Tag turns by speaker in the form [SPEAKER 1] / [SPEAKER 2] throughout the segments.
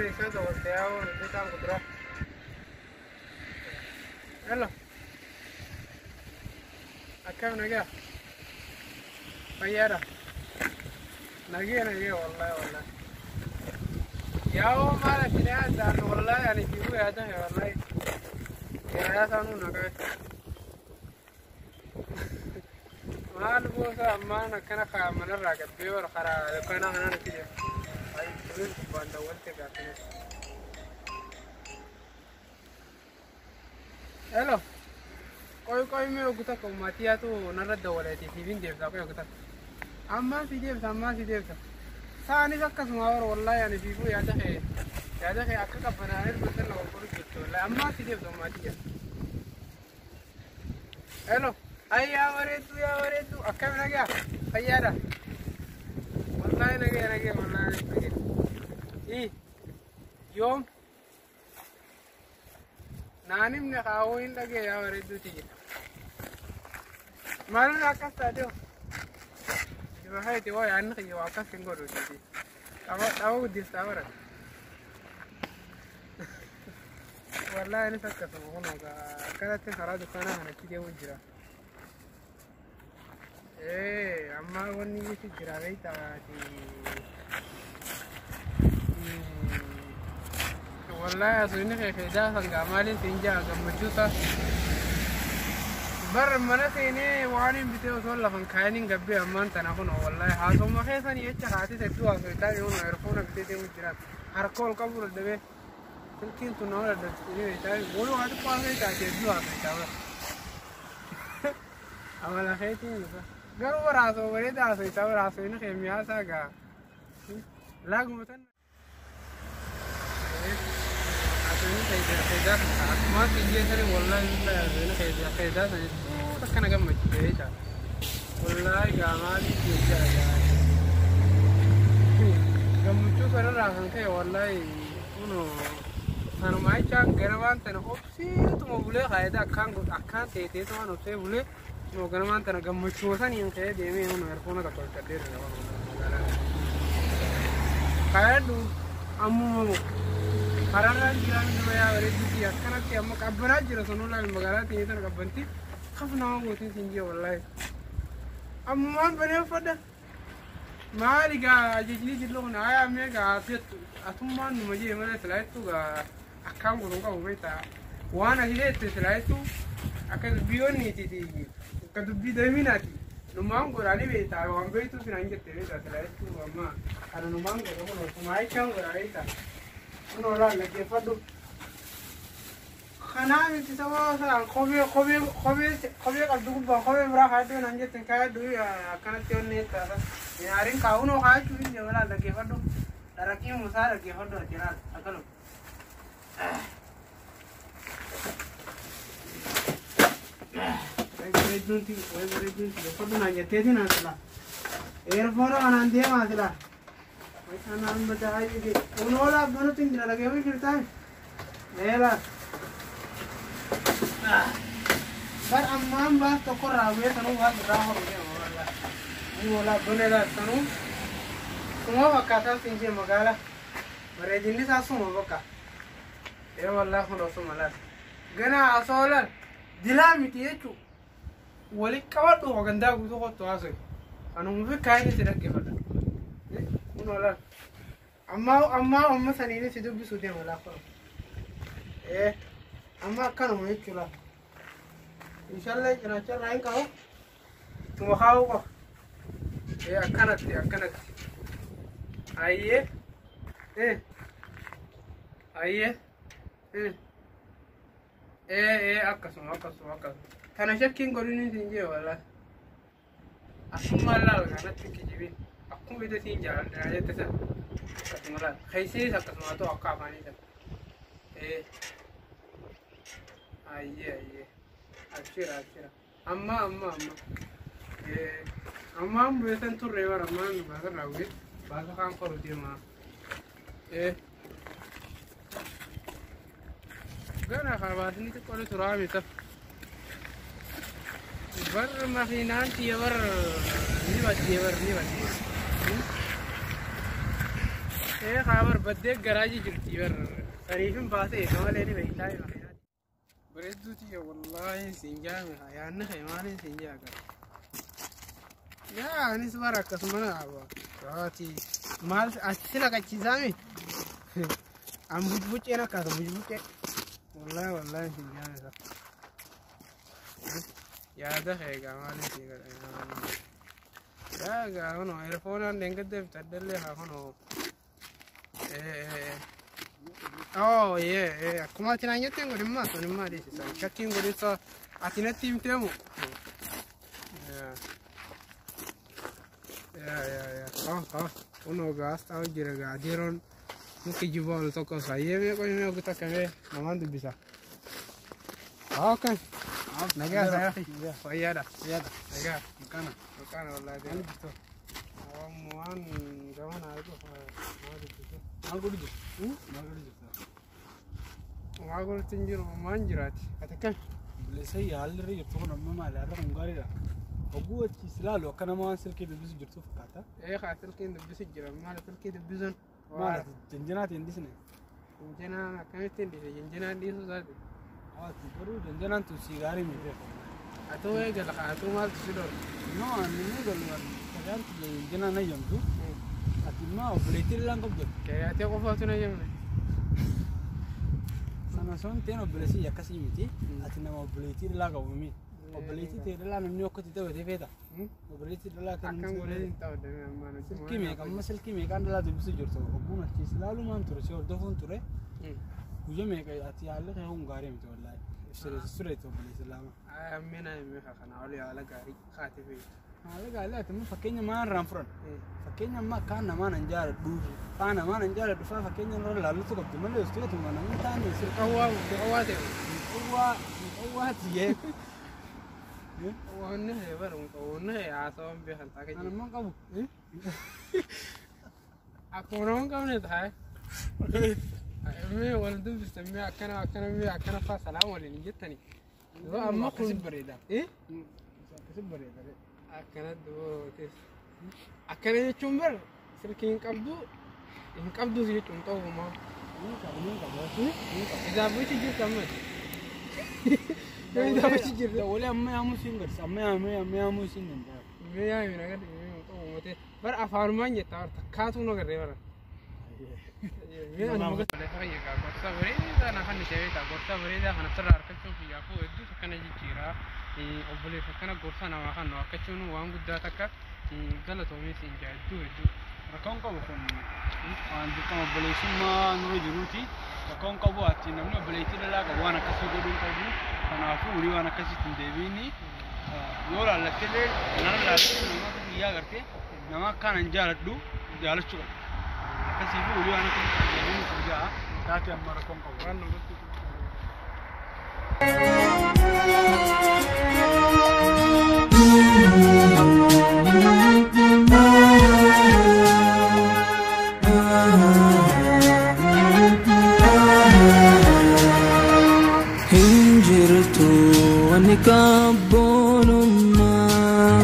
[SPEAKER 1] Eessa dabalte yaa hojjetaan kuduraa. Hello. Akkam nagaa? Fayyaadha. Nagee nagee wallahi wallahi. Yaa'oo maal ati yaadaan wallahi ani jiru yaadame wallahi. Yaayaa saanuu nagaa. Maal boosa ammaan akkana manarraa gabbee bara karaa dukkaanaa kanaan itti jira. Ay, kunis gubbaan dawwalte gaaffinis. Hello. Qoy qoy mee ogu takka ummatiyaatu narra dawwaleeti siif hin deebisa qoy ogu takka. Ammaan si deebisa ammaan si deebisa. Saanis akkasuma bara wallahi ani siifuu yaada kee akka qabbanaa'ee dhufe na ol jirtu wallahi ammaan si deebisa ummatiyya. Hello. Ay yaa bareedduu yaa bareedduu akkam nagaa fayyaadha. Wallahi nagee nagee wallahi nagee. Ii yoom naan himne kaawuu hin dhagee yaa bareedduu tiyya. Maalin akkas taate hoo? Diba hayti waa yaadni kiyya waa akkas hin godhu titi. Dhaba dhaba guddiftaa bara. Wallahi anis akkasuma kunoo akkanatti karaa dukkaanaa kanatti deemu jira. Ee amma wanni itti jira beektaati. Wallahi asuyni kee faayidaa sangaa maaliin siin jaa gammachuu isaa. Bar mana seenee waan hin bitee osoo lafan kaayaniin gabbee ammaan tana kunoo wallahi haasoma keessanii jecha haatis hedduu haasoitaa jiru eerfoona bitee deemu jira. Harka ol qabu dadhabee silkiin tun nama dadhabsiisanii beektaa waluu haa xiqqoo haasoo taate hedduu haasoitaa bara. Amala keetiin isa. Garuu bara haasoo bareeda haasoitaa bara haasoini kee mi'aasaa gaa. Laaguma tan. Haasawni faayidaa akkuma xiyyeessanii wallahi haasawni faayidaa sana hedduu takka na gammachiise jecha. Wallahi gaa maaliif jecha gaa. Gammachuu sanarraa kan ka'e wallahi kunoo sanuma jechaan ganamaan tana obsiituma bulee faayidaa akkaan akkaan teeteetumaan obsee bulee kunoo ganamaan tana gammachuu saniin ka'ee deemee kunoo erfoona tokko bitadhee jira magaalaa. Kaayadhu ammuma moo. Kararraan jiraan nama yaa bareedduuti akkanatti amma qabbanaa jira sunuu laal magaalaa teenya tana qabbanti kaf nama gootiin siin jee wallahi. Ammumaan banee uffadha. Maali gaa ajajni jillu kun hayaa mee gaa atummaan numa jee malee silaa jettu gaa akkaan godhuun qabu beektaa. Waan ati jette silaa jettu akka dubbii onniitiiti akka dubbii daminaati. Numaan godhaanii beektaa waan beektuu sinaan jette beektaa silaa jettu amma kana numaan godha kun ofumaa jechaan godhaa beektaa. Kun olaal dhaggeeffadhu. Kanaa miti sababa isaan kophee kophee kophee kophee qabdu gubbaa kophee biraa kaa'adhu naan jettin kaa'adhu akkanatti onnee taata. Nyaariin kaa'unoo kaa'achuu hin deemu laal dhaggeeffadhu. Daraqii musaa dhaggeeffadhu ati laal akkanuma. Way bareedduunti way bareedduunti uffadhu naan jetteeti naan silaa. Eerfoona kanaan deemaa silaa. Way kanaan badaa jige. Unoo laaf banutti hin jira dhaggeeffachuu jirtaa. Eela. Bar ammaan baas tokkorraa bu'ee sanuu baas irraa horu deema wallah. Unoo laaf banee laaf sanuu. Suma fakkaataa siin jee magaala. Bareedinni isaa suma bakka. Ee wallah kun osuma laal. Ganaa asoo laal. Dilaa miti jechuu. Wali qabadhu hogandaa guutuu kottu haasa'e. Anuma fi kaayini si dhaggeeffadha. Kun laal. Ammaa ammaa amma saniinis si dubbisuu deema laal kun. Ee amma akkanuma jechuu laal. Inshallah cinaacha irraa hin qabu. Ittuma kaa'uu qofa. Ee akkanatti akkanatti. Ayyee. Ee. Ayyee. Ee. Ee ee akkasuma akkasuma akkasuma. Kana shakkiin godhiniin siin jee wallahi. Akkuma laal kanatti kijibin. Akkuma ija siin jaaladha jette sana. Akkasuma laal. Keessinis akkasuma ta'u akka afaanii sana. Ee. Ayyee ayyee. Abshira abshira. Amma amma amma. Ee. Ammaan bu'eetan turre bara ammaan nu baasarraa bu'ee baasa kaan qoru deema. Ee. Gana karbaasni xiqqoon turaa mita. Bar makiinaan tiyya bar ni baddee bar ni baddee. Ee haa baddee garaajii jirti bar saniifin baasee eega malee ni beektaa makiinaa. Bareedduu tiyya wallaahi siin jaame haa yaanni kee maaliin siin jaa gara. Yaa anis bara akkasuma na dhaaba. Raati maal achi si naqachiisaami? An bujbucceen akkaata bujbuccee. Wallaahi wallaahi siin jaame sa. Yaada kee egaa maaliin sii godha. Yaa egaa kunoo eerfoonaan dheengadda bitadhallee haa kunoo. Oh, yeah, akkuma ati naan jetteen godhimmaa sun immaa dhiisisan. Shakkiin godhissa ati natti himteemu. Yaa yaa yaa. Oh, oh. Kunoo gaas ta'u jira gaa adeeroon mukti jibaa ol tokko sayyee mee qoy mee oguta kamee namaan dubbisa. Okay. Nagaa isaa fayyaadha. Nagaa.
[SPEAKER 2] Makaana.
[SPEAKER 1] Maqaan wallaahi.
[SPEAKER 2] Maal jirtu?
[SPEAKER 1] Waan gamana arguuf nama dubbisu.
[SPEAKER 2] Maal godhu jirtu? Maal godhu jirtu?
[SPEAKER 1] Waa godhutti hin jiru maan jiraati. Ati akkam?
[SPEAKER 2] Obboleessa haalli irra jirtu kun amma maali? Har'a kun gaariidha. Hogguu achi si ilaalu akka nama waan silkii dubbisu jirtu fakkaata.
[SPEAKER 1] Ee haa silkiin dubbisu jira. Maal silkii dubbisuun?
[SPEAKER 2] Maal ati janjanaa ta'e hin dhisne?
[SPEAKER 1] Janjanaan akkamitti hin dhiise? Janjanaan dhiisuu isaati.
[SPEAKER 2] Ati garuu janjanaan tun si gaarii miti.
[SPEAKER 1] Atuu eegala haa atuu maaltu si dhorka?
[SPEAKER 2] No, ani ni galu sagaan tiyya janjanaan hayyamtu. Ati immoo obboleettii illaan qabdu.
[SPEAKER 1] Keeyaatee qofaatu na jenne.
[SPEAKER 2] Sana osoo hin ta'in obboleessi akkasii miti. Ati nama obboleettii dhalaa qabu miti. Obboleettii ta'e dhalaa namni okkoti taphatee feeta. Obboleettii dhalaa kan
[SPEAKER 1] Akkam godhee hin ta'u ammaan hojii.
[SPEAKER 2] Silkii meeqa amma silkii meeqaan dhalaa dubbisu jirtu ogguun achi ilaalumaan ture si hordofuun ture guyya meeqa ati haalli kee kun gaarii miti wallaahi. Sureetti obboleessi lama.
[SPEAKER 1] Ammina himee kana olii haala gaarii haati feetu.
[SPEAKER 2] Haala gaarii ati immoo fakkeenya maan irraan furan. Fakkeenya amma akkaan namaan hin jaaladhu faa namaan hin jaaladhu faa fakkeenya irra laallutu qabdu malee ustuutuma namni taane
[SPEAKER 1] Qawwaa qawwaa ta'e.
[SPEAKER 2] qawwaa qawwaa tiyyee.
[SPEAKER 1] Wanni hee bara wanni hee haasawaan beekan ta'a
[SPEAKER 2] Ani
[SPEAKER 1] kan
[SPEAKER 2] immoo qabu.
[SPEAKER 1] Akkuma nama hin qabne taa'e. Mee wal dubbiste mee akkana akkana mee akkana faa salaam waliin hin jettani. Amma kun
[SPEAKER 2] Akkasi bareeda.
[SPEAKER 1] Eh?
[SPEAKER 2] Akkasi bareeda.
[SPEAKER 1] Akkana dubbootes. Akkana jechuun bar silkii hin qabdu hin qabdus jechuun ta'uuma.
[SPEAKER 2] Ni qabu ni qabu.
[SPEAKER 1] Idaabbichi jirti amma. Yoo idaabbichi jirti.
[SPEAKER 2] Dawwalee amma yaamuu siin garsiisa. Amma yaamee amma yaamuu siin danda'a.
[SPEAKER 1] Mee yaami nagarri mee ta'uumate bar afaanumaan jetta bar takkaatuu nagarree bara. Mee ani muka gorsa bareedaa na kan ishee beektaa gorsa bareedaa kana sirraa argachuuf yaafuu hedduu akkana jijjiiraa obboleessa akkana gorsa namaa kan nu argachuun waan guddaa takka galatoomii siin jaa hedduu hedduu.
[SPEAKER 2] Rakkoon qabu kun waan dirqama obboleessummaa nurra jiruuti. Rakkoon qabu ati namni obboleettii dhalaa qabu waan akkasii godhuu hin qabu. Kanaafuu horii waan akkasiitti hin deebiini. Yoo laallattillee nama laallattee nama akka kiyyaa agartee nama akkaan hin jaaladhu jaalachuu qabu. Akkasiifuu horii waan akkasiitti hin deebiini kun ja'a. Taate amma rakkoon qabu.
[SPEAKER 1] Waan namatti
[SPEAKER 3] Hinjirtu wanni kabboonummaa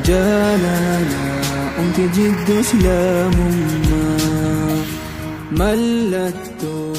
[SPEAKER 3] jaalala umti jiddu islaamummaa mallattoo.